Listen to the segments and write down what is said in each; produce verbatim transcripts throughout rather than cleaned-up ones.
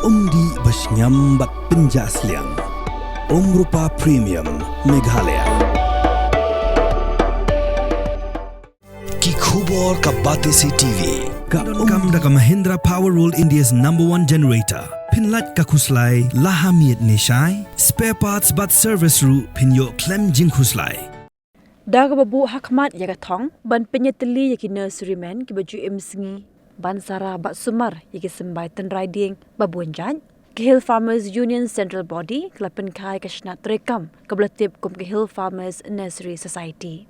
Umdih ba shngiam bad pynjah sliang. Umrupa Premium Meghalaya. Ki khubor ka Batesi T V. Ka donkam da ka Mahindra Power World, India's number one generator. Phin lait ka khuslai la ha miet ne shai. Spare parts bad service ruh phin ïoh khlem jingkhuslai. Da kaba buh ha khmat ïa ka thong ban pynïatylli ïa ki nurserymen kiba ju im sngi ban sara bad sumar ïa ki symbai tynrai dieng ba bun jait, ka Hill Farmers Union Central Body ka la pynkha ïa ka shnat treikam kaba la tip kum ka Hill Farmers Nursery Society.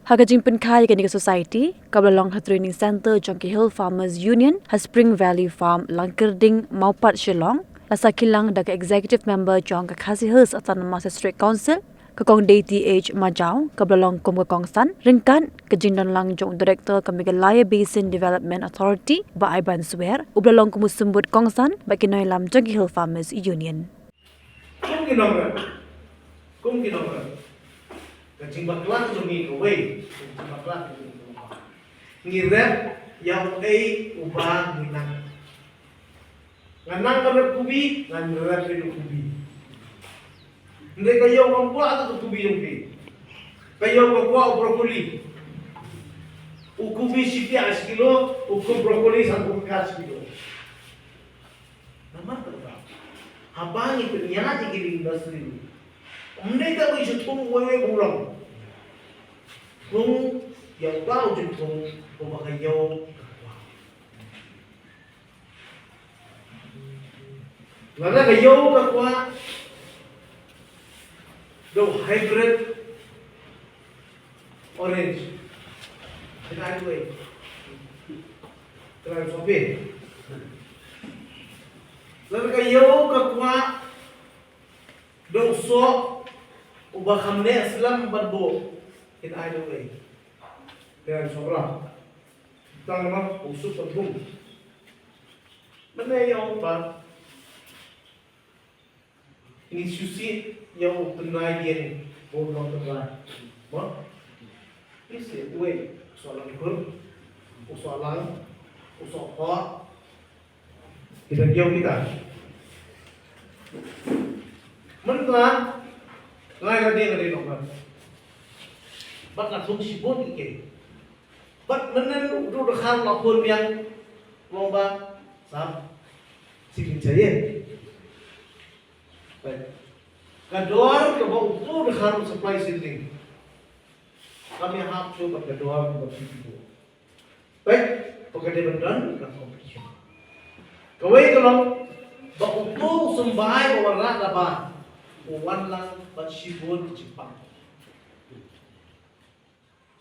Ha ka jingpynkha ïa kane ka society, kaba la long ha training centre jong ka Hill Farmers Union ha Spring Valley Farm, Langkyrding, Mawpat, Shillong, la sakhi lang da ka executive member jong ka Khasi Hills Autonomous District Council, ka Kong Deiti H Majaw, kaba la long kum ka kongsan, ryngkat ka jingdon lang jong u director ka Meghalaya Basin Development Authority, Bah Iban Swer, uba la long kum u symbud kongsan bad ki nongïalam jong ka Hill Farmers Union. Kum ki nongrep, kum ki nongrep, ka jingbakla jong ngi kawei, ka jingbakla jong ngi kawei. Ngi rep ïa uei uba ngi nang. Nga nang ban rep kubi, ngan rep ïa u kubi. Hynrei ka ïew kam kwah ka kubi jong phi. Ka ïew ka kwah u broccoli. U kubi shi tyngka shi kilo, u kubi broccoli san phew tyngka shi kilo. Namar kata, haba ngi pynïaid ïa ki ring industry, ym dei tang ba ngi shu thung uwei uwei ba u long. Thung ïa uta u jingthung uba ka ïew ka kwah. Lada ka ïew ka kwah da u hybrid orange, kynai duwai, kynai sohpin. Lada ka ïew ka kwah da u soh uba kham neh slem ban buh, kynai duwai, kynai sohpra. Tang namar u suk ban bung. Mynne ïa u ba ngi shu sih ïa u tynrai dieng, u long tynrai. Mo? Ngi sih uwei, u soh lang kur, u soh lang, u soh phoh. Kita ïa kita. Mynta ngai ka dieng ka dieng nongman. Bad nga thung shibun ïa ki. Bad mynne u dkhar la phone biang, u ong ba, Sir, sih kin chahiye. Ka dor kaba uto u dkhar u supply seedling kam ïahap shuh bad ka dor kaba phi phi buh. Peit ba ka dei ban don ka competition. Kawei ka long ba uto u symbai ba wanrah na bar u wan lang bad shibun ki jingpang.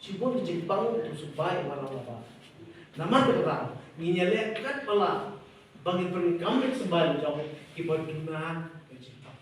Shibun ki jingpang uto u symbai u wan lang na bar. Namar kata ngin ïaleh katba lah ba ngin pyndonkam ïa ki symbai la jong kiba duna ka jingpang.